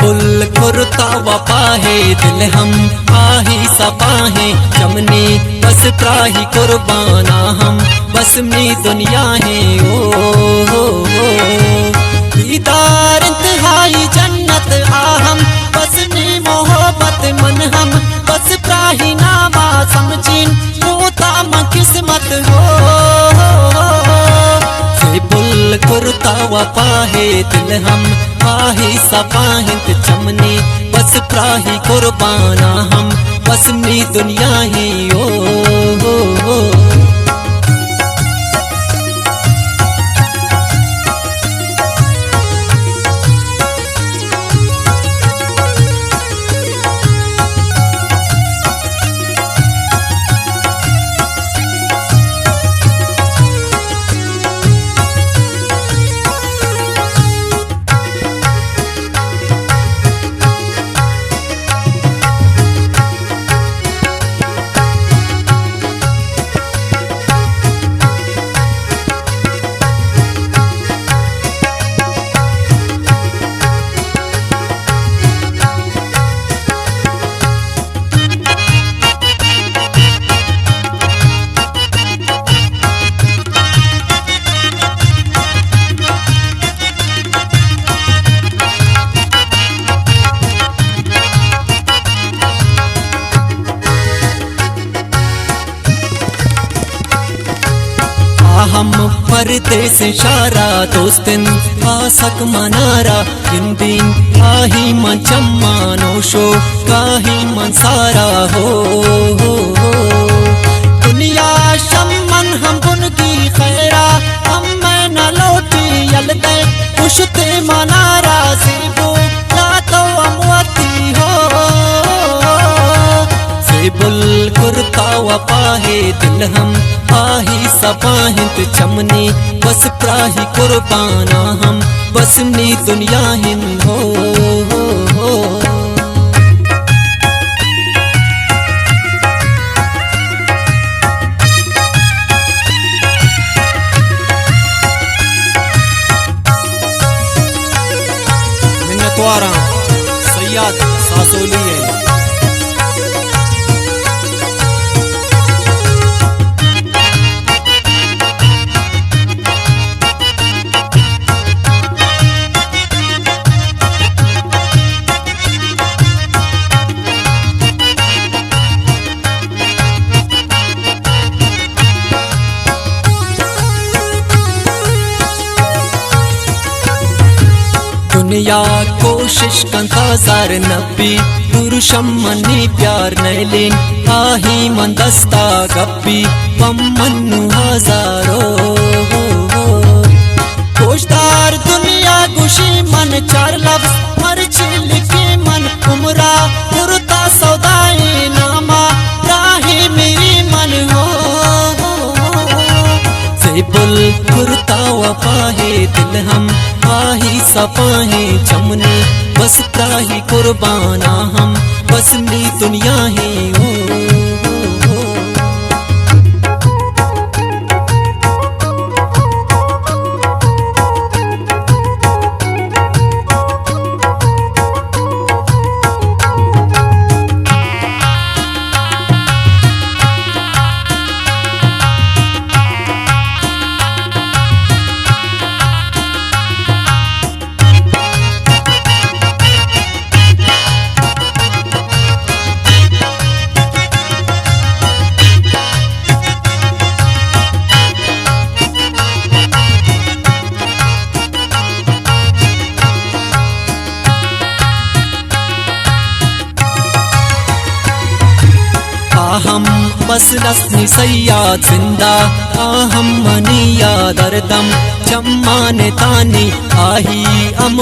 گل کرتا وفا ہے دل ہم آہی صفا ہیں چمنی، بس تراہی قربانا ہم بس می دنیا ہیں۔ او، او، او۔ دیدار انتہائی جنت آ ہم بس می محبت من ہم بس تراہی ناما سمجھین، کوتا من قسمت ہو۔ سے بل کرتا وفا ہے دل ہم آہی صفا انت چمنی، بس تراہی قربانا ہم بس می دنیا ہیں۔ او، او، او۔ آ ہم پردیس شارا دوستن آسک منارا، گندین آہی من چمانو شو کاہی من سارا ہو، ہو، ہو۔ دنیا شم من ہم بنگی خیرا، ہم میں نہ لوٹی یل دے، پشت منارا زیبو لا تو اموتی ہو۔ سے بل کرتا وفا ہے دل ہم آہی صفا انت چمنی، بس تراہی قربانا ہم بس می دنیا ہیں۔ او، او، او۔ منتواراں سیاد ساسولی ءِ۔ دنیا کوشش کنتا زار نبی، دور شم منی پیار نیلین، آہی من دستا گپی، پم من نو ہزارو۔ گوشدار دنیا گوشی من چار لفظ، مرچی لکھی من عمرا، کرتا سودائی ناما، راہی میری من ہو۔ سے بل کرتا وفا ہے دل ہم آہی صفا ہیں چمنی، بس تراہی قربانا ہم بس می دنیا ہیں۔ او، او، او۔ آ ہم بس لسنی سیاد زندہ، آ ہم منی یاد ہردم چمان تانی، آہی ہم